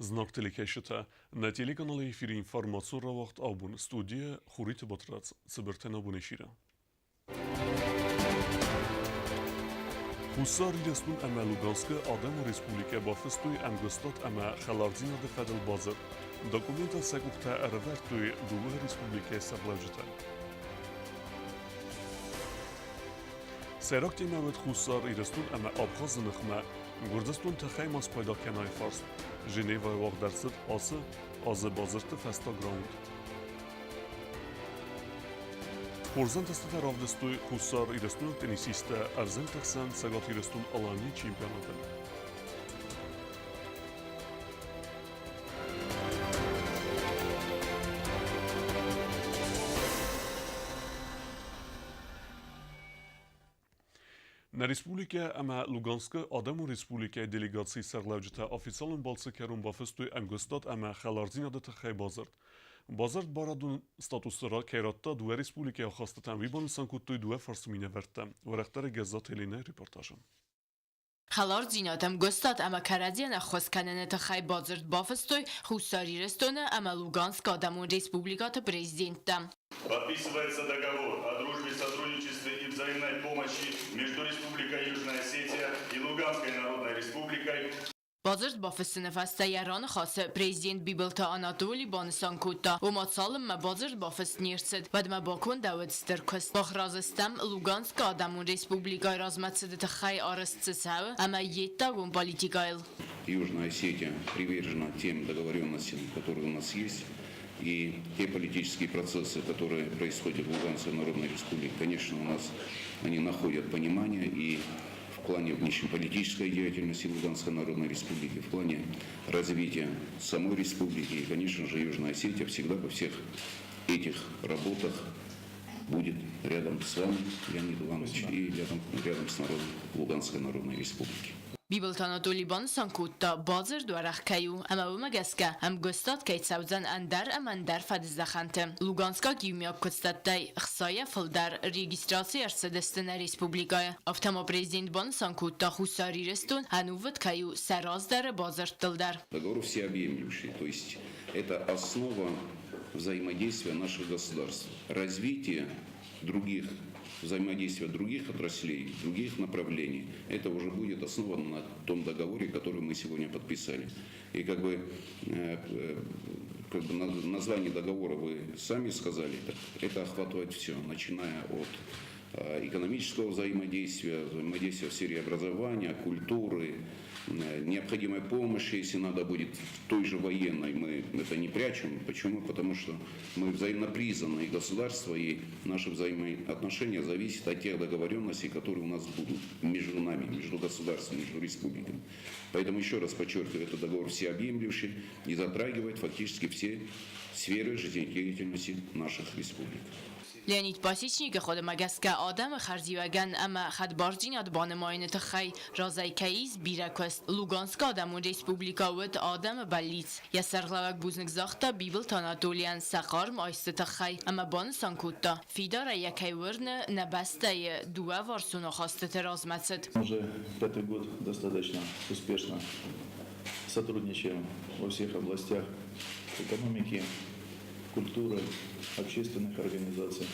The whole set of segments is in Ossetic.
Знаг телекӕсджытӕ, нӕ телеканалы эфиры информацион рауагъд абон студийӕ Хуриты Батрадз цыбыртӕн абон эфиры. Хуссар Ирыстон ӕмӕ Луганскы Адӕмон Республикӕ бафыстой ӕмгуыстад ӕмӕ хӕлардзинады фӕдыл бадзырд. Документыл сӕ къухтӕ ӕрӕвӕрдтой дыууӕ республикӕйы сӕргълӕуджытӕ. Сӕйраг темӕ уыд Хуссар Ирыстон ӕмӕ Абхазы ныхмӕ Гуырдзыстон тыхӕй ма спайда кӕнайы фарст. Женевӕйы уагъд ӕрцыд ацы азы бадзырдты фӕстаг раунд. Хорз ӕнтыстытӕ равдыстой Хуссар Ирыстоны теннисисттӕ ӕвзӕнгты хсӕн Цӕгат Ирыстон-Аланийы чемпионаты. Нӕ республикӕ ӕмӕ Луганскы Адӕмон Республикӕйы делегацийы сӕргълӕуджытӕ официалон балцы кӕрон бафыстой ӕмгуыстад ӕмӕ хӕлардзинады тыххӕй бадзырд. Бадзырд барадон статусы кӕй радта дыууӕ республикӕйы ахастытӕн, уый банысан кодтой дыууӕ фарсы минӕвӕрттӕ. Уӕрӕхдӕр Гӕззаты Еленӕйы репортажы. Хӕлардзинад, ӕмгуыстад ӕмӕ кӕрӕдзийӕн ӕххуыс кӕныны тыххӕй бадзырд бафыстой Хуссар Ирыстоны ӕмӕ Луганскы Адӕмон Республикӕты президенттӕ. Подписывается договор о дружбе, сотрудничестве и взаимной помощи между Республикой Южная Осетия и Луганской Народной Республикой. Бадзырд бафыссыны фӕстӕ йӕ раныхасы президент Бибылты Анатоли банысан кодта, ома цалынмӕ бадзырд бафыст не рцыд, уӕдмӕ бакондӕуыд стыр куыст. Мах разы стӕм Луганскы Адӕмон Республикӕйы размӕцыды тыххӕй арӕзт цы цӕуы ӕмӕ йе ддагон политикӕйыл. Южная Осетия привержена тем договоренностям, которые у нас есть, и те политические процессы, которые происходят в Луганской Народной Республике, конечно, у нас они находят понимание и в плане внешнеполитической деятельности Луганской Народной Республики, в плане развития самой республики. И, конечно же, Южная Осетия всегда во всех этих работах будет рядом с вами, Леонид Иванович, и рядом с народом Луганской Народной Республики. Бибылты Анатоли банысан кодта, бадзырд уӕрӕх кӕй у, ӕмӕ уымӕ гӕсгӕ ӕмгуыстад кӕй цӕудзӕн ӕндӕр ӕмӕ ӕндӕр фӕдыздӕхӕнты. Луганскаг иумиаг куыстӕттӕй ӕхцайӕ фылдӕр регистраци ӕрцыдысты нӕ республикӕйы. Афтӕ ма президент банысан кодта, Хуссар Ирыстон ӕнувыд кӕй у сӕ раздӕры бадзырдтыл дӕр. Договор всеобъемлющий, то есть это основа взаимодействия наших государств, развитие других взаимодействия других отраслей, других направлений, это уже будет основано на том договоре, который мы сегодня подписали. И как бы название договора вы сами сказали, это охватывает все, начиная от экономического взаимодействия, взаимодействия в сфере образования, культуры, необходимой помощи, если надо будет, в той же военной, мы это не прячем. Почему? Потому что мы взаимно признанные государства, и наши взаимоотношения зависят от тех договоренностей, которые у нас будут между нами, между государствами, между республиками. Поэтому еще раз подчеркиваю, это договор всеобъемлющий и затрагивает фактически все сферы жизнедеятельности наших республик. Леонид Пасечникы хъуыдымӕ гӕсгӕ адӕмы хӕрзиуӕгӕн ӕмӕ хӕдбардзинад банымайыны тыххӕй разӕй кӕй ис бирӕ куыст. Луганскы Адӕмон Республикӕ уыд адӕмы бӕллиц. Йӕ сӕргълӕууӕг бузныг загъта Бибылты Анатолийӕн сӕ хъарм айсты тыххӕй ӕмӕ банысан кодта, фидарӕй йӕ кӕй уырны нӕ бӕстӕйы дыууӕварсон ахастыты размӕцыд. Уже пятый год достаточно успешно сотрудничаем во всех областях экономики, культуры, общественных организаций.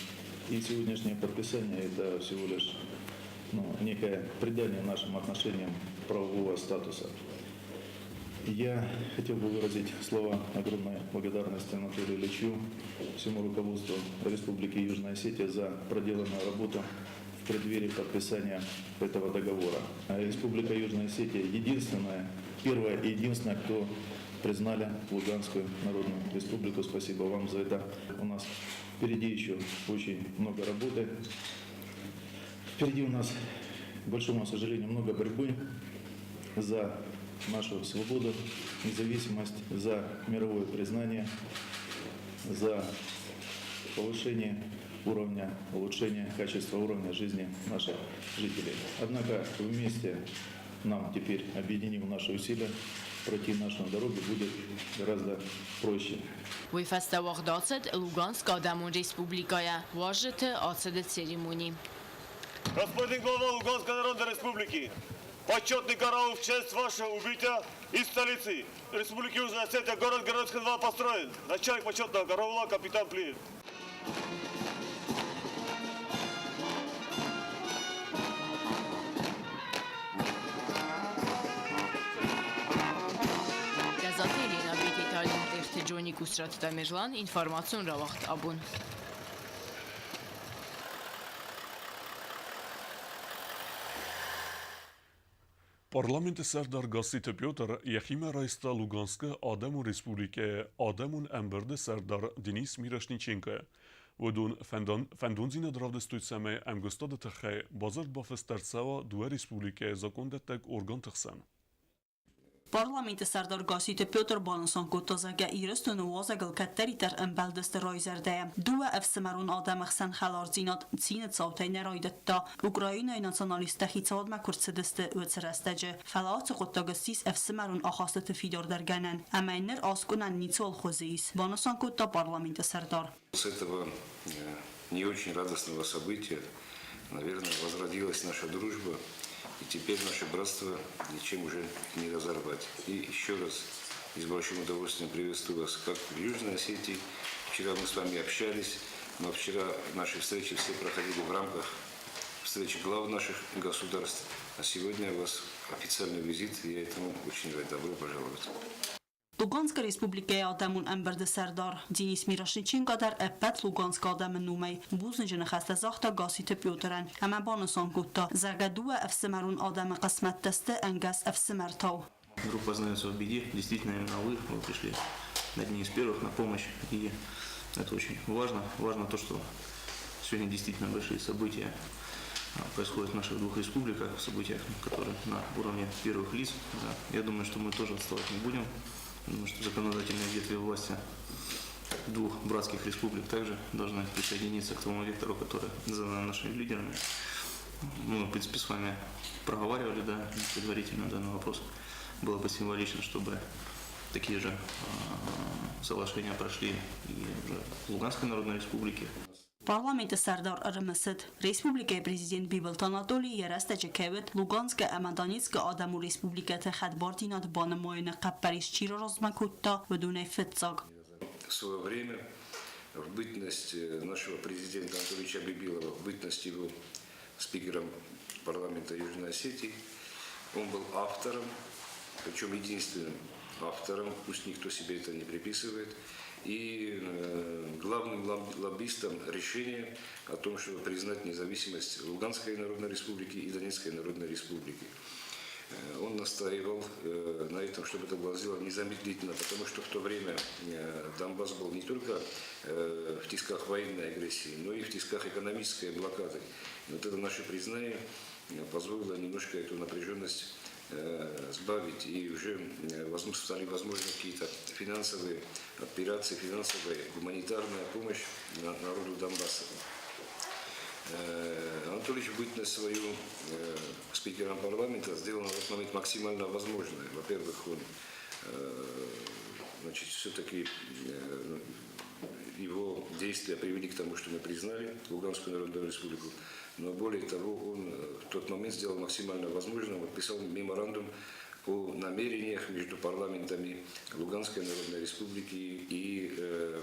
И сегодняшнее подписание – это всего лишь, ну, некое придание нашим отношениям правового статуса. Я хотел бы выразить слова огромной благодарности Анатолию Ильичу, всему руководству Республики Южная Осетия за проделанную работу в преддверии подписания этого договора. Республика Южная Осетия единственная, первая и единственная, кто признали Луганскую Народную Республику. Спасибо вам за это. У нас впереди еще очень много работы. Впереди у нас, к большому сожалению, много борьбы за нашу свободу, независимость, за мировое признание, за повышение уровня, улучшение качества уровня жизни наших жителей. Однако вместе нам теперь, объединив наши усилия, пройти нашу дорогу будет гораздо проще. Уый фӕстӕ уагъд ацыд Луганскы Адӕмон Республикӕйы уазджыты ацыды церемони. Господин глава Луганской Народной Республики! Почетный караул в честь вашего убития из столицы Республики Южная Осетия, город Городский 2 построен. Начальник почетного караула капитан Плиев. Гӕззаты Еленӕ, Бететы Алим, Тъехты Джони, Кусраты Тамерлан, информацион рауагъд Абон. Парламенты сӕрдар Гасситы Петр йӕхимӕ райста Луганскы Адӕмон Республикӕйы Адӕмон ӕмбырды сӕрдар Денис Мирошниченкойы. Уыдон фӕндондзинад равдыстой, цӕмӕй ӕмгуыстады тыххӕй бадзырд бафыст ӕрцӕуа дыууӕ республикӕйы закъондӕттӕг органты хсӕн. Парламенты сӕрдар Гасситы Петр банысан кодта, зӕгъгӕ, Ирыстоны уазӕгыл кӕддӕриддӕр ӕмбӕлдысты райзӕрдӕйӕ. Дыууӕ ӕфсымӕрон адӕмы хсӕн хӕлардзинад цины цаутӕй нӕ райдыдта. Украинӕйы националисттӕ хицауадмӕ куы рцыдысты, уыцы рӕстӕджы. Фӕлӕ ацы хъуыддаг ссис ӕфсымӕрон ахастыты фидардӕргӕнӕн ӕмӕ йын ныр аскъуынӕн ницыуал хуызы ис, банысан кодта парламенты сӕрдар. С этого не очень радостного события, наверное, возродилась наша дружба, и теперь наше братство ничем уже не разорвать. И еще раз и с большим удовольствием приветствую вас как в Южной Осетии. Вчера мы с вами общались, но вчера наши встречи все проходили в рамках встречи глав наших государств. А сегодня у вас официальный визит, и я этому очень рад. Добро пожаловать. Луганскы Республикӕйы Адӕмон ӕмбырды сӕрдар Денис Мирошниченко дӕр ӕппӕт Луганскы адӕмы номӕй бузныджы ныхӕстӕ загъта Гасситы Петрӕн ӕмӕ банысан кодта, зӕгъгӕ, дыууӕ ӕфсымӕрон адӕмы хъысмӕттӕ сты ӕнгӕс ӕфсымӕртау. Друг познается в беде. Действительно, именно вы пришли одни из первых на помощь. И это очень важно. Важно то, что сегодня действительно большие события происходят в наших двух республиках, событиях, которые на уровне первых лиц. Да. Я думаю, что мы тоже отставать не будем. Думаю, что законодательные ветви власти двух братских республик также должны присоединиться к тому вектору, который задан нашими лидерами. Мы, в принципе, с вами проговаривали, да, предварительно данный вопрос. Было бы символично, чтобы такие же соглашения прошли и в Луганской Народной Республике. Парламенты сӕрдар ӕрымысыд, республикӕйы президент Бибылты Анатоли йӕ рӕстӕджы кӕй уыд, Луганскы ӕмӕ Донецкы адӕмон республикӕты хӕдбардзинад банымайыны хъӕппӕрис чи раразмӕ кодта, уыдонӕй фыццаг. В свое время, в бытность нашего президента Анатольевича Бибилова, в бытность его спикером парламента Южной Осетии, он был автором, причем единственным автором, пусть никто себе это не приписывает, и главным лоббистом решения о том, чтобы признать независимость Луганской Народной Республики и Донецкой Народной Республики. Он настаивал на этом, чтобы это было сделано незамедлительно, потому что в то время Донбасс был не только в тисках военной агрессии, но и в тисках экономической блокады. И вот это наше признание позволило немножко эту напряженность сбавить, и уже стали возможны какие-то финансовые операции, финансовая, гуманитарная помощь народу Донбасса. Анатольевич бытность свою спикером парламента сделал на тот момент максимально возможное. Во-первых, он, значит, все-таки его действия привели к тому, что мы признали Луганскую Народную Республику. Но более того, он в тот момент сделал максимально возможное, подписал меморандум о намерениях между парламентами Луганской Народной Республики и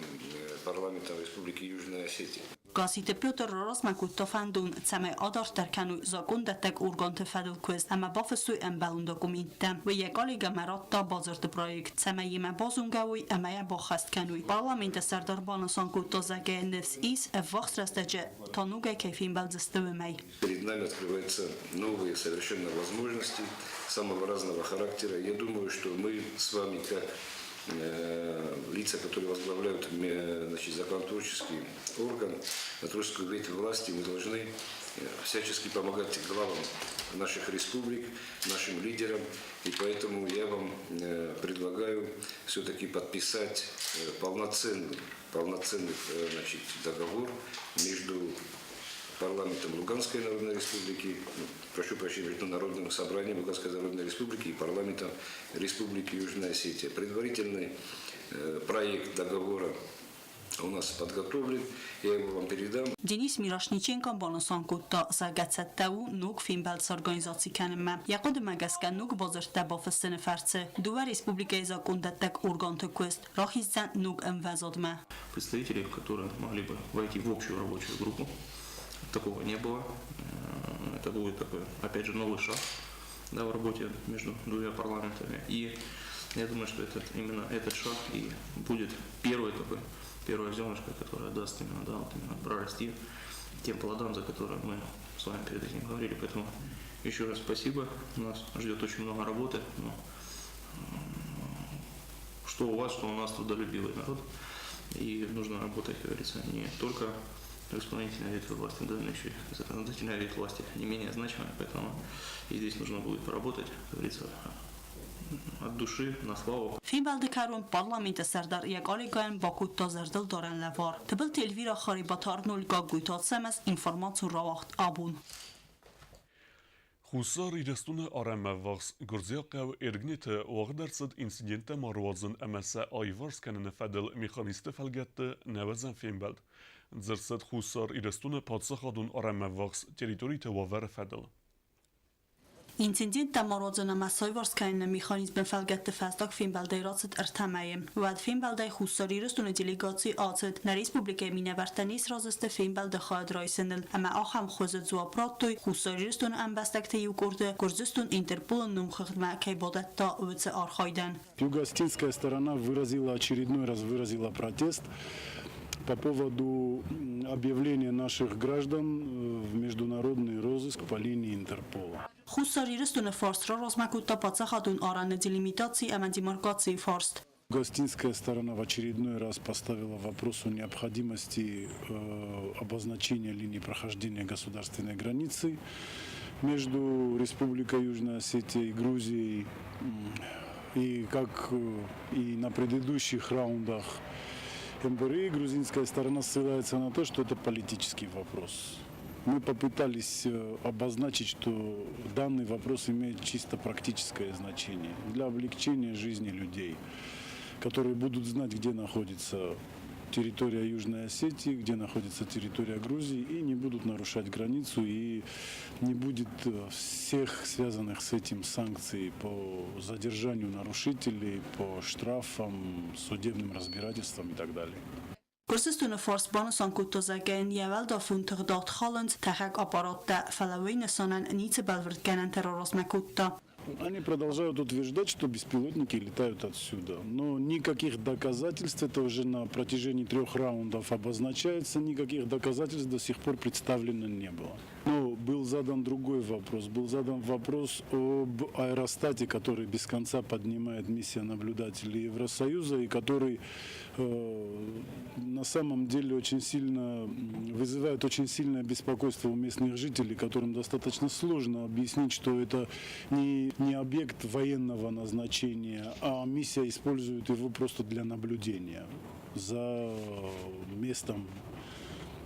парламентом Республики Южная Осетия. Гасситы Петр раразмӕ кодта фӕндон, цӕмӕй адарддӕр кӕной закъондӕттӕг органты фӕдыл куыст ӕмӕ бафыссой ӕмбӕлон документтӕ. Уый йӕ коллегӕмӕ радта бадзырды проект, цӕмӕй йемӕ базонгӕ уой ӕмӕ йӕ баххӕст кӕной. Парламенты сӕрдар банысан кодта, зӕгъгӕ, ныфс ис, ӕввахс рӕстӕджы та ногӕй кӕй фембӕлдзысты, уымӕй. Перед нами открываются новые совершенно возможности самого разного характера. Я думаю, что мы с вами, как лица, которые возглавляют, значит, законотворческий орган, творческую ветвь власти, мы должны всячески помогать главам наших республик, нашим лидерам. И поэтому я вам предлагаю все-таки подписать полноценный, значит, договор между парламентом Луганской Народной Республики, ну, прошу прощения, между Народным собранием Луганской Народной Республики и парламентом Республики Южная Осетия. Предварительный проект договора у нас подготовлен, я его вам передам. Денис Мирошниченко банысан кодта, зӕгъгӕ цӕттӕ у ног фембӕлд сорганизаци кӕнынмӕ. Йӕ хъуыдымӕ гӕсгӕ ног бадзырдтӕ бафыссыны фӕрцы дыууӕ республикӕйы закъондӕттӕг органты куыст рахиздзӕн ног ӕмвӕзадмӕ. Представителей, которые могли бы войти в общую рабочую группу, такого не было. Это будет такой, опять же, новый шаг, да, в работе между двумя парламентами. И я думаю, что именно этот шаг и будет первый такой, первое зернышко, которое даст именно, да, вот именно прорасти тем плодам, за которые мы с вами перед этим говорили. Поэтому еще раз спасибо. Нас ждет очень много работы. Но что у вас, что у нас трудолюбивый народ. И нужно работать, как говорится, не только исполнительная ветвь власти, да, но еще и законодательная ветвь власти не менее значимая, поэтому и здесь нужно будет поработать, как говорится, от души, на славу. Фембӕлды кӕрон парламенты сӕрдар йӕ къалегайӕн бакодта зӕрдылдарӕн лӕвар. Тыбылты Эльвира, Харебаты Арнольд, Гаглойты Ацӕмӕз, информацион рауагъд Абон. Хуссар Ирыстоны арӕнмӕ ввахс гуырдзиаг хъӕу Эргнеты уагъд ӕрцыд инциденттӕ ма руадзын ӕмӕ сӕ аиварс кӕныны фӕдыл механизмты фӕлгӕтты нӕуӕдзӕн фембӕлд. Дзырд цыд Хуссар Ирыстоны паддзахадон арӕнмӕ ввахс территориты уавӕры фӕдыл. Инциденттӕ ма руадзын ӕмӕ саиварс кӕныны механизмы фӕлгӕтты фӕстаг фембӕлдӕй рацыд ӕртӕ мӕйы. Уӕд фембӕлдӕй Хуссар Ирыстоны делегаци ацыд. Нӕ республикӕйы минӕвӕрттӕ не сразы сты фембӕлды хайад райсыныл ӕмӕ ахӕм хуызы дзуапп радтой, Хуссар Ирыстоны ӕмбӕстӕгты иу къорды Гуырдзыстон Интерполы номхыгъдмӕ кӕй бадӕтта, уыцы архайдӕн. Юго-осетинская сторона выразила очередной раз выразила протест по поводу объявления наших граждан в международный розыск по линии Интерпола. Хуссар Ирыстоны фарс раразмӕ кодта паддзахадон арӕны делимитаци ӕмӕ демаркацийы фарст. Юго-осетинская сторона в очередной раз поставила вопрос о необходимости обозначения линии прохождения государственной границы между Республикой Южная Осетия и Грузией. И как и на предыдущих раундах МБРИ, грузинская сторона ссылается на то, что это политический вопрос. Мы попытались обозначить, что данный вопрос имеет чисто практическое значение для облегчения жизни людей, которые будут знать, где находится территория Южной Осетии, где находится территория Грузии, и не будут нарушать границу, и не будет всех связанных с этим санкций по задержанию нарушителей, по штрафам, судебным разбирательствам и так далее. Гуырдзыстоны фарс банысан кодта, зӕгъгӕ йын йӕ уӕлдӕфон тыгъдад халынц тӕхӕг аппараттӕ, фӕлӕ уый нысанӕн ницы бӕлвырдгӕнӕнтӕ раразмӕ кодта. Они продолжают утверждать, что беспилотники летают отсюда. Но никаких доказательств, это уже на протяжении трех раундов обозначается, никаких доказательств до сих пор представлено не было. Но был задан другой вопрос. Был задан вопрос об аэростате, который без конца поднимает миссия наблюдателей Евросоюза и который на самом деле очень сильно вызывает очень сильное беспокойство у местных жителей, которым достаточно сложно объяснить, что это не объект военного назначения, а миссия использует его просто для наблюдения за местом,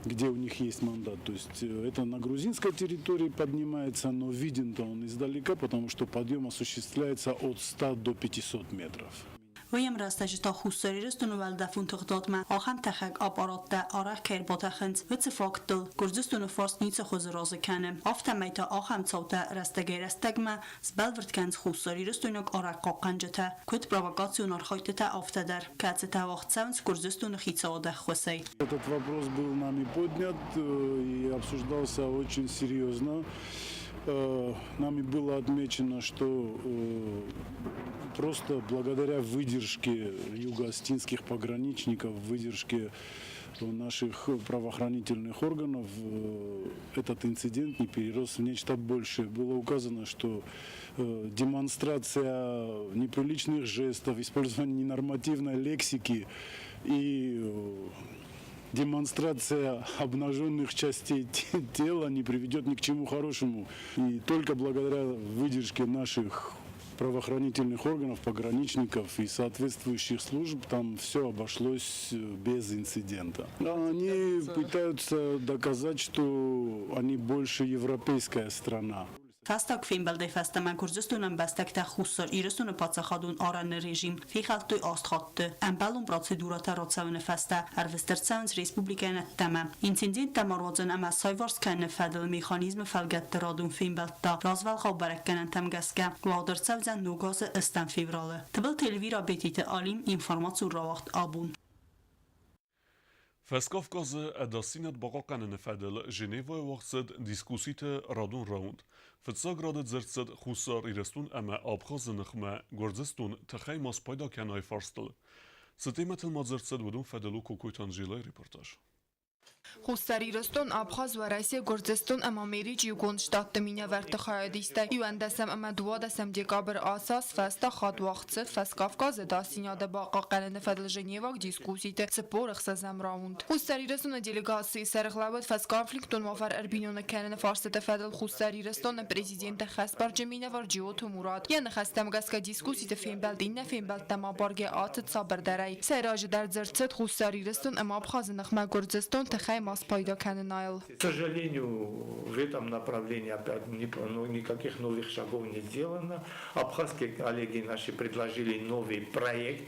где у них есть мандат. То есть это на грузинской территории поднимается, но виден-то он издалека, потому что подъем осуществляется от 100 до 500 метров. Уый ӕмрӕстӕджы та Хуссар Ирыстоны уӕлдӕфон тыгъдадмӕ ахӕм тӕхӕг аппараттӕ арӕх кӕй ӕрбатӕхынц, уыцы факттыл Гуырдзыстоны фарс ницы хуызы разы кӕны. Афтӕмӕй та ахӕм цаутӕ рӕстӕгӕй-рӕстӕгмӕ сбӕлвырд кӕнынц хуссарирыстойнаг арӕнхъахъхъӕнджытӕ, куыд провокацион архайдтытӕ, афтӕ дӕр, кӕцытӕ уагъд цӕуынц Гуырдзыстоны хицауады ӕххуысӕй. Этот вопрос был нами поднят и обсуждался очень серьезно. Нами было отмечено, что просто благодаря выдержке юго-осетинских пограничников, выдержке наших правоохранительных органов этот инцидент не перерос в нечто большее. Было указано, что демонстрация неприличных жестов, использование ненормативной лексики и демонстрация обнаженных частей тела не приведет ни к чему хорошему. И только благодаря выдержке наших правоохранительных органов, пограничников и соответствующих служб там все обошлось без инцидента. Они пытаются доказать, что они больше европейская страна. Фӕстаг фембӕлдӕй фӕстӕмӕ Гуырдзыстоны ӕмбӕстӕгтӕ Хуссар Ирыстоны паддзахадон арӕны режим фехӕлдтой аст хатты. Ӕмбӕлон процедурӕтӕ рацӕуыны фӕстӕ ӕрвыст ӕрцӕуынц республикӕйӕн ӕддӕмӕ. Инциденттӕ ма руадзын ӕмӕ саиварс кӕныны фӕдыл механизмы фӕлгӕтты радон фембӕлдтӕ развӕлгъау бӕрӕггӕнӕнтӕм гӕсгӕ уагъд ӕрцӕудзӕн ног азы ӕстӕм февралы. Тыбылты Эльвира Бетиты Алим, информацион рауагъд Абон. Фӕскавказы ӕдасдзинад бахъахъхъӕныны фӕдыл Женевӕйы уагъд цыд дискусситы радон раунд. Фыццаг рады дзырд цыд Хуссар Ирыстон ӕмӕ Абхазы ныхмӕ Гуырдзыстон тыхӕй ма спайда кӕнай фарстыл. Цы темӕтыл ма дзырд цыд, уыдон фӕдыл у Кокойты Анжелӕйы репортаж. Хуссар Ирыстон, Абхаз, Уӕрӕсе, Гуырдзыстон ӕмӕ Америчы Иугонд Штатты минӕвӕртты хайадисттӕ 11 ӕмӕ 12 декабры ацы аз фӕстӕ хатт уагъд цыд Фӕскавказы ӕдасдзинады бахъахъхъӕныны фӕдыл Женеваг дискусситы 46-ӕм раунд. Хуссар Ирыстоны делегацийы сӕргълӕууӕг фӕсконфликтон уавӕр ӕрбиноныг кӕныны фарстыты фӕдыл Хуссар Ирыстоны президенты хӕсбарджын минӕвар Джиоты Мурат. Йӕ ныхӕстӕм гӕсгӕ дискусситы фембӕлд иннӕ фембӕлдтӕм абаргӕ ацыд сабырдӕрӕй. Сӕйраджыдӕр дзырд цыд Хуссар Ирыстон ӕмӕ Абхазы ныхмӕ Гуырдзыстон тыхӕй ма спайда кӕныныл. К сожалению, в этом направлении опять ну, никаких новых шагов не сделано. Абхазские коллеги наши предложили новый проект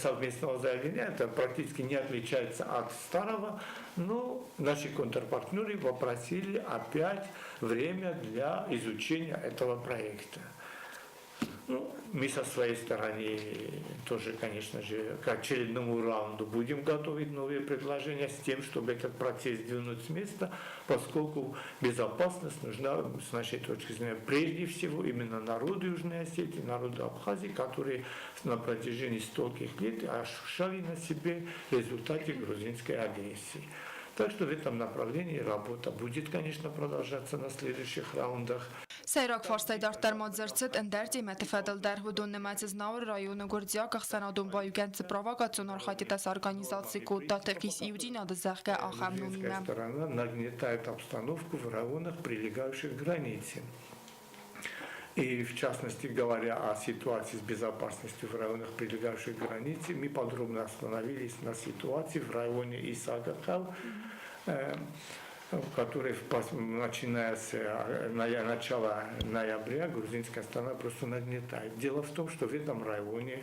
совместного заявления. Это практически не отличается от старого, но наши контрпартнеры попросили опять время для изучения этого проекта. Ну, мы со своей стороны тоже, конечно же, к очередному раунду будем готовить новые предложения с тем, чтобы этот процесс сдвинуть с места, поскольку безопасность нужна, с нашей точки зрения, прежде всего именно народу Южной Осетии, народу Абхазии, которые на протяжении стольких лет ощущали на себе результаты грузинской агрессии. Так что в этом направлении работа будет, конечно, продолжаться на следующих раундах. Сӕйраг фарстӕй дарддӕр ма дзырд цыд ӕндӕр темӕты фӕдыл дӕр. Уыдон нымӕцы Знауыры районы гуырдзиаг ӕхсӕнадон баиугӕндты провокацион архайдтытӕ сорганизаци кодта Тыхис иудзинады, зӕгъгӕ, ахӕм номимӕ. Сторона нагнетает обстановку в районах, прилегающих к границе. И в частности, говоря о ситуации с безопасностью в районах, прилегающих к границе, мы подробно остановились на ситуации в районе Исакахал, который, начиная с начала ноября, грузинская сторона просто нагнетает. Дело в том, что в этом районе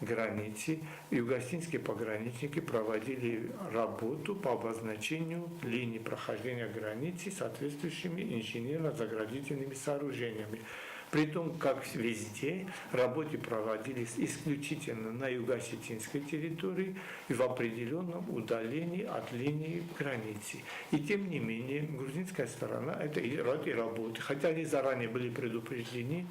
границы юго-осетинские пограничники проводили работу по обозначению линии прохождения границы соответствующими инженерно-заградительными сооружениями. При том, как везде, работы проводились исключительно на юго-осетинской территории и в определенном удалении от линии границы. И тем не менее, грузинская сторона это и работы, хотя они заранее были предупреждены,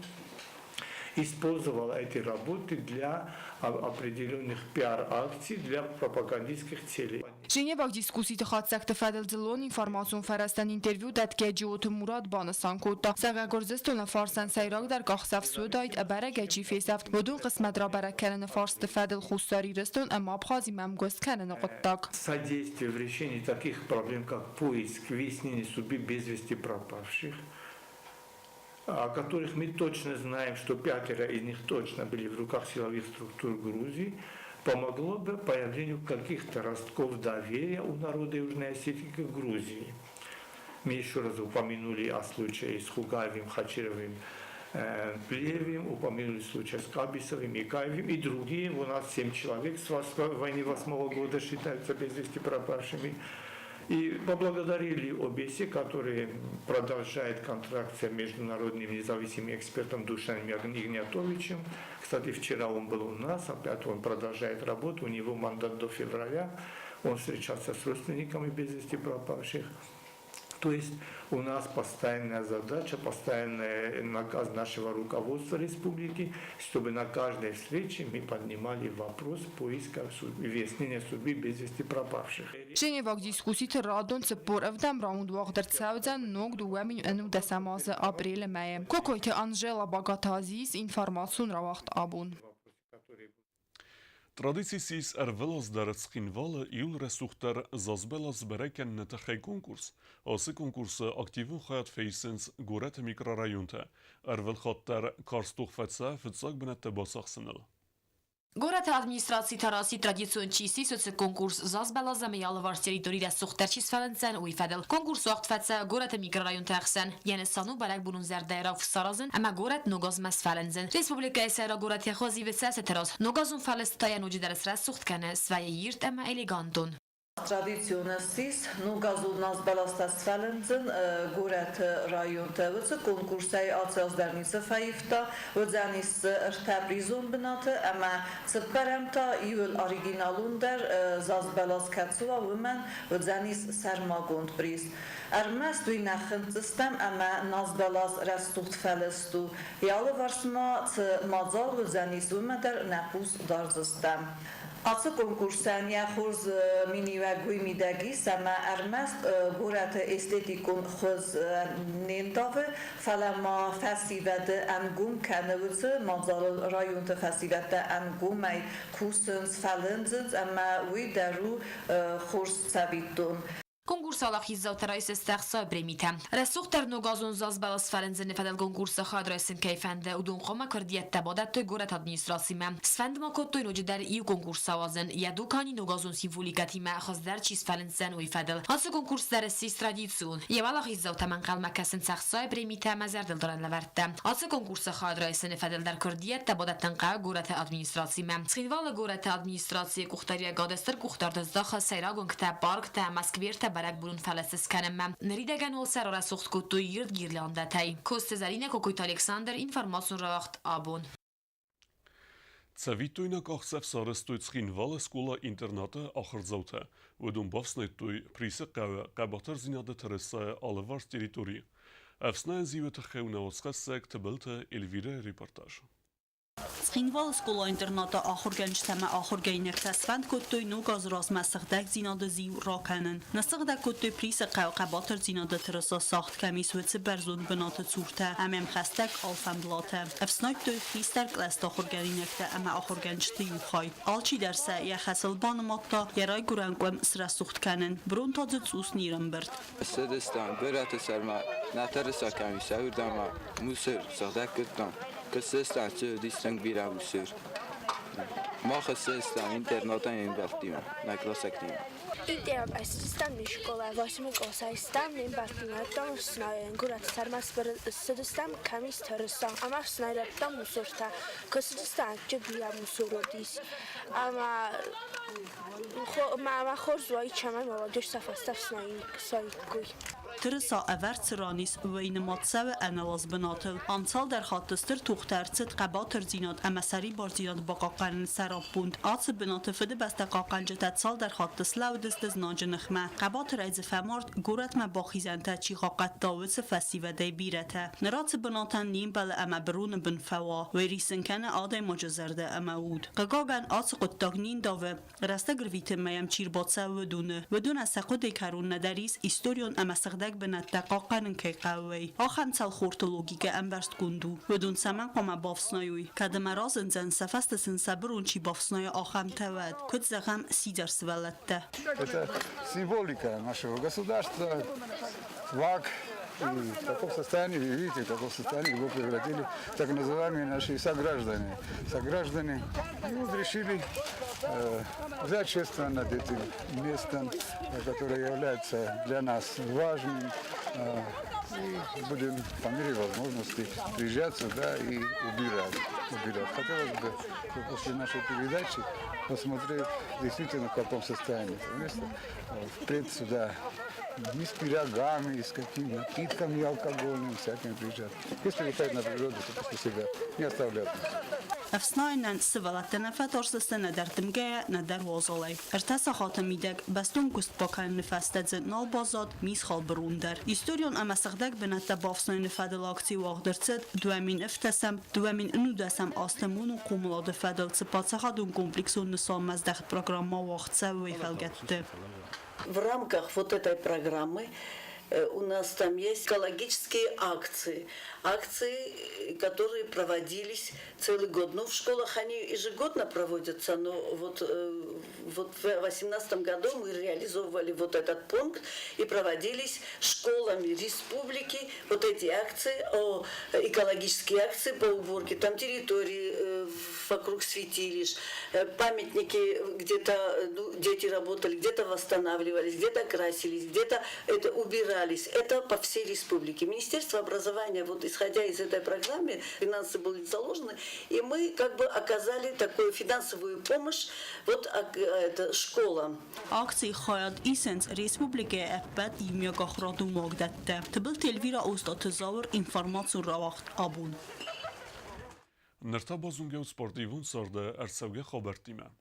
использовала эти работы для определенных пиар-акций, для пропагандистских целей. Женеваг дискусситы хатдзӕгты фӕдыл дзыллон информацион фӕрӕзтӕн интервью дӕтгӕ Джиоты Мурат банысан кодта, зӕгъгӕ, Гуырдзыстоны фарсӕн сӕйрагдӕр къахдзӕф суыдаид, ӕбӕрӕгӕй чи фесӕфт, уыдон хъысмӕт рабӕрӕг кӕныны фарсты фӕдыл Хуссар Ирыстон ӕмӕ Абхазимӕ ӕмгуыст кӕныны хъуыддаг. Содействие в решении таких проблем, как поиск, выяснение судьбы без вести пропавших, о которых мы точно знаем, что пятеро из них точно были в руках силовых структур Грузии, помогло бы появлению каких-то ростков доверия у народа Южной Осетии к Грузии. Мы еще раз упомянули о случае с Хугаевым, Хачировым, Плиевым, упомянули случай с Кабисовым, Икаевым и другие. У нас 7 человек с войны 8 года считаются без вести пропавшими. И поблагодарили ОБСЕ, который продолжает контракт с международным независимым экспертом Душаном Игнятовичем. Кстати, вчера он был у нас, опять он продолжает работу, у него мандат до февраля. Он встречался с родственниками без вести пропавших. То есть у нас постоянная задача, постоянный наказ нашего руководства республики, чтобы на каждой встрече мы поднимали вопрос поиска выяснения судьбы без вести пропавших. Женеваг дискусситы радон 47-ӕм раунд уагъд ӕрцӕудзӕн ног 2011 азы апрелы мӕйы. Кокойты Анжела, Багаты Азиз, информацион рауагъд Абон. Традици ссис ӕрвылаз дӕр Цхинвалы июлы рӕсугъддӕр зазбӕлас сбӕрӕг кӕныны тыххӕй конкурс. Ацы конкурсы активон хайад фӕисынц горӕты микрорайонтӕ. Ӕрвылхатт дӕр карз тох фӕцӕ фыццаг бынӕттӕ бацахсыныл. Горӕты администраци та рацыд традицион чи ссис, уыцы конкурс Зазбӕлас ӕмӕ йӕ алыварс территори рӕсугъддӕр чи сфӕлынддзӕн, уый фӕдыл. Конкурс уагъд фӕцӕуы горӕты микрорайонты ӕхсӕн. Йӕ нысан у бӕрӕгбонон зӕрдӕйы рауф саразын ӕмӕ горӕт ногазмӕ сфӕлындзын. Республикӕйы сӕйраг горӕт йӕ хуызивы цӕсты раз ногазон фӕлыст та йӕ ноджыдӕр срӕсугъд кӕны, свӕййы ирд ӕмӕ элегантон. Традицион ссис ногазон назбӕлӕстӕ сфӕлындзын горӕты районты. Уыцы конкурсӕй ацы аз дӕр ницы фӕивта. Уыдзӕнис дзы ӕртӕ призон бынаты ӕмӕ цыппӕрӕм та иуыл оригиналондӕр зазбӕлас кӕцы уа, уымӕн уыдзӕнис сӕрмагонд приз. Ӕрмӕст уый нӕ хынцдзыстӕм ӕмӕ назбӕлас рӕсугъд фӕлыст у. Йӕ алыварс ма цы мадзал уыдзӕнис, уымӕ дӕр нӕ хъус дардзыстӕм. Ацы конкурсӕн йӕ хорз миниуӕг уый мидӕг ис, ӕмӕ ӕрмӕст горӕты эстетикон хуыз не ндавы, фӕлӕ ма фӕсивӕды ӕнгом кӕны уыцы мадзалыл районты фӕсивӕдтӕ ӕнгомӕй кусынц, фӕлындзынц ӕмӕ уый дӕр у хорз цӕвиттон. Конкурсы уӕлахиздзаутӕ райсдзысты ӕхцайы премитӕ. Рӕсугъддӕр ногазон зазбӕлас сфӕлындзыны фӕдыл конкурсы хайад райсын кӕй фӕнды, уыдон хъуамӕ куырдиӕттӕ бадӕттой горӕты администрацимӕ. Сфӕнд ма кодтой ноджыдӕр иу конкурс ауадзын, йӕ дукани ногазон символикӕтимӕ хуыздӕр чи сфӕлындздзӕн, уый фӕдыл. Ацы конкурс дӕр ссис традицион. Йӕ уӕлахиздзаутӕм ӕнхъӕлмӕ кӕсынц ӕхцайы премитӕ ӕмӕ зӕрдылдарӕн лӕвӕрттӕ. Ацы конкурсы хайад райсыны фӕдыл дӕр куырдиӕттӕ бадӕттын хъӕуы горӕты администрацимӕ. Цхинвалы горӕты администрацийы къухдариуӕгады стыр къухдард здахы сӕйраг уынгтӕ, парктӕ ӕмӕ сквертӕ бӕрӕгбонон фӕлӕ скӕнынмӕ. Ныридӕгӕн уал сӕ рарӕсугъд кодтой ирд гирляндӕтӕй. Косты Зӕринӕ, Кокойты Александр, информацион рауагъд «Абон». Цӕвиттойнаг ӕхсӕв сарӕзтой Цхинвалы скъола-интернаты ахуырдзаутӕ. Уыдон бафснайдтой Присы хъӕуы хъӕбатырдзинады тырысайы алыварс территори. Ӕфснайӕн зиуы тыххӕй уынӕуӕцхӕссӕг Тыбылты Эльвирӕйы репортаж. Цхинвалы скъола-интернаты ахуыргӕнджытӕ ӕмӕ ахуыргӕнинӕгтӕ сфӕнд кодтой ног азы размӕ сыгъдӕгдзинады зиу ракӕнын. Ныссыгъдӕг кодтой Присы хъӕу хъӕбатырдзинады тырыса сагъд кӕм ис, уыцы бӕрзонд бынаты цуртӕ ӕмӕ ӕмхӕстӕг алфӕмблатӕ. Ӕфснайдтой хистӕр кълӕсты ахуыргӕнинӕгтӕ ӕмӕ ахуыргӕнджыты иу хай. Алчидӕр сӕ йӕ хӕсыл банымадта йӕ райгуырӕн къуым срӕсугъд кӕнын. Бырон та дзы цъус не рӕмбырд. Ссыдыстӕм горӕты сӕрмӕ, нӕ тырыса кӕм ис, уырдӕм мусор сыгъдӕг кодтам. Куы ссыдыстӕм, уыдис тынг бирӕ мусор. Мах ссыдыстӕм интернатӕн ӕмбӕлттимӕ, нӕ къласӕгтимӕ. Интернат ссыдыстӕм не скъолайы восьмой къласӕй стӕм не мбӕлттимӕ ӕфснайӕн горӕты сӕрмӕ ссыдыстӕм кӕм ис тырыса ӕмӕ ӕфснайдтам мусортӕ. Куы ссыдыстӕм, бирӕ мусор уыдис ӕмӕ Мӕ хорз уаид, цӕмӕй молодежь сӕ фӕстӕ ӕфснайиккой. Тырыса ӕвӕрд цы ран ис, уый нымад цӕуы ӕнӕлаз бынатыл. Ам цалдӕр хатты стыр тохтӕ ӕрцыд хъӕбатырдзинад ӕмӕ сӕрибардзинад бахъахъхъӕныны сӕраппонд. Ацы бынаты Фыдыбӕстӕ хъахъхъӕнджытӕ цалдӕр хатты слӕууыдысты знаджы ныхмӕ. Хъӕбатырӕй дзы фӕмард, горӕтмӕ бахизӕнтӕ чи хъахъхъӕдта, уыцы фӕсивӕдӕй бирӕтӕ. Ныр ацы бынатӕн не мбӕлы ӕмӕ быроны бын фӕуа. Уый риссын кӕны адӕймаджы зӕрдӕ ӕмӕ уд. Хъыгагӕн, ацы хъуыддаг не ндавы, Рӕстӕг ӕрвитынмӕ йӕм чи рбацӕуы, уыдоны. Уыдонӕн сӕ хъуыдыйы кӕрон нӕдӕр ис историон ӕмӕ сыгъдӕг бынӕттӕ хъахъхъӕнын кӕй хъӕуы, уый. Ахӕм цӕлхорты логикӕ ӕмбӕрстгонд у. Уыдон цӕмӕн хъуамӕ бафснайой? Кӕд ӕмӕ разындзӕн, сӕ фӕстӕ сын сӕ бырон чи бафснайа, ахӕмтӕ, уӕд, куыд зӕгъӕм, сидзӕр сывӕллӕттӕ. Это символика нашего государства, флаг. И в таком состоянии, вы видите, в каком состоянии его превратили так называемые наши сограждане. Сограждане и вот решили взять шефство над этим местом, которое является для нас важным. И будем по мере возможности приезжать сюда и убирать. Убирать. Хотелось бы после нашей передачи посмотреть действительно в каком состоянии это место. Впредь сюда не с пирогами, с какими напитками алкогольными, всякими приезжать. Если выходить на природу, то после себя не оставлять. Ӕфснайынӕн сывӕллӕттӕ нӕ фӕтӕрсдзысты нӕдӕр дымгӕйӕ, нӕдӕр уазалӕй. Ӕртӕ сахаты мидӕг бӕстон куыст бакӕныны фӕстӕ дзы нал баззад мисхал бырон дӕр. Историон ӕмӕ сыгъдӕг бынӕттӕ бафснайыны фӕдыл акци уагъд ӕрцыд 2007 2011 азты монон хъомылады фӕдыл цы паддзахадон комплексон нысанмӕздӕхт программӕ уагъд цӕуы, уый фӕлгӕтты. В рамках вот этой программы. У нас там есть экологические акции. Акции, которые проводились целый год. Ну, в школах они ежегодно проводятся, но вот в 2018 году мы реализовывали вот этот пункт и проводились школами республики вот эти акции, экологические акции по уборке там территории вокруг святилищ, памятники где-то, ну, дети работали, где-то восстанавливались, где-то красились, где-то это убирали. Это по всей республике. Министерство образования, вот исходя из этой программы, финансы были заложены, и мы как бы оказали такую финансовую помощь вот это, школам. Акцийы хайад исынц республикӕйы ӕппӕт иумиагахуырадон уагдӕттӕ. Тыбылты Эльвира, Остъаты Зауыр, информацион рауагъд Абон. Ныр та базонгӕ спортивон царды ӕрцӕугӕ хабӕрттимӕ.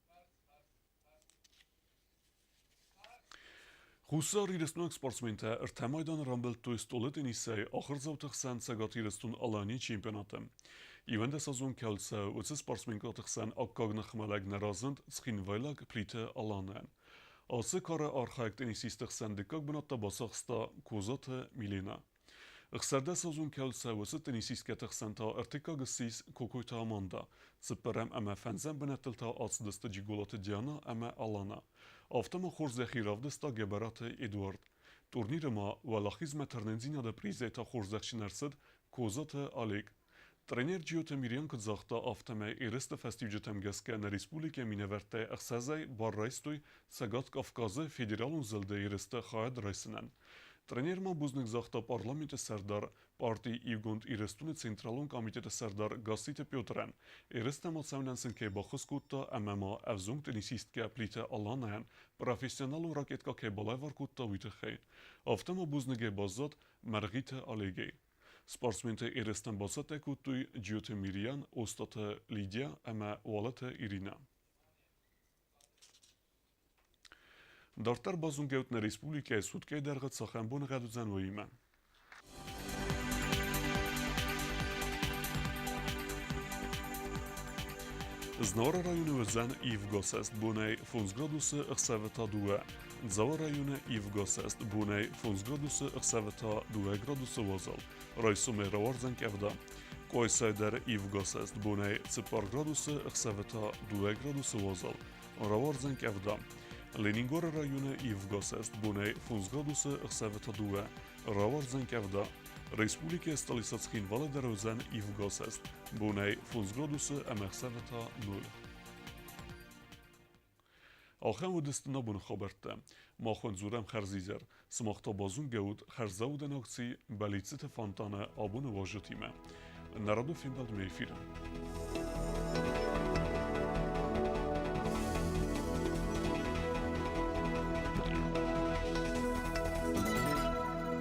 Хуссар Ирыстонаг спортсментӕ ӕртӕ майданы рамбылдтой стъолы теннисӕй ахуырдзауты хсӕн Цӕгат Ирыстон-Аланийы чемпионаты. 21-азон кӕлцӕ уыцы спортсменкӕты хсӕн аккаг ныхмӕлӕг нӕ разынд цхинвайлаг Плиты Аланӕн. Ацы кары архайӕг теннисисты хсӕн дыккаг бынат та бацахста Козаты Милена. 16-азон кӕлцӕ уыцы теннисисткӕты хсӕн та ӕртыккаг ссис Кокойты Аманда, цыппӕрӕм ӕмӕ фӕндзӕм бынӕттыл та ацыдысты Джиголаты Диана ӕмӕ Алана. Афтӕ ма хорзӕхи равдыста Гӕбӕраты Эдуард. Турниры ма уӕлахизмӕ тырнындзинады призӕй та хорзӕхджын ӕрцыд Козаты Олег. Тренер Джиоты Мириан куыд загъта, афтӕмӕй ерысты фӕстиуджытӕм гӕсгӕ нӕ республикӕйы минӕвӕрттӕй ӕхсӕзӕй бар райстой Цӕгат Кавказы федералон зылды ерысты хайад райсынӕн. Тренер ма бузныг загъта парламенты сӕрдар, парти Иугонд Ирыстоны централон комитеты сӕрдар Гасситы Петрӕн, ерыстӕм ацӕуынӕн сын кӕй баххуыс кодта ӕмӕ ма ӕвзонг теннисисткӕ Плиты Аланӕйӕн профессионалон ракеткӕ кӕй балӕвар кодта, уый тыххӕй. Афтӕ ма бузныгӕй баззад Мӕргъиты Олегӕй. Спортсментӕ ерыстӕм бацӕттӕ кодтой Джиоты Мириан, Остъаты Лидия ӕмӕ Уалыты Иринӕ. Дарддӕр базонгӕут нӕ республикӕйы суткӕйы дӕргъы цахӕм боныгъӕд уыдзӕн, уыимӕ. Знауыры районы уыдзӕн ивгӕсӕст бонӕй 5 градусы, ӕхсӕвы та 2. Дзауы районы ивгӕсӕст бонӕй 5 градусы, ӕхсӕвы та 2 градусы уазал. Райсомӕй рауардзӕн къӕвда. Къуайсайы дӕр ивгӕсӕст бонӕй 4 градусы, ӕхсӕвы та 2 градусы уазал. Рауардзӕн къӕвда. Ленингоры районы ивгӕсӕст бонӕй 5 градусы, ӕхсӕвы та 2. Рауардзӕн къӕвда. Республикӕйы столицӕ Цхинвалы дӕр уыдзӕн ивгӕсӕст. Бонӕй 5 градусы ӕмӕ ӕхсӕвы та 0. Ахӕм уыдысты нӕ боны хабӕрттӕ. Махӕн дзурӕм хӕрзизӕр. Сымах та базонгӕ ут хӕрзаудӕн акци Бӕллиццыты фонтаны абоны уазджытимӕ. Нӕ радон фембӕлдмӕ эфиры.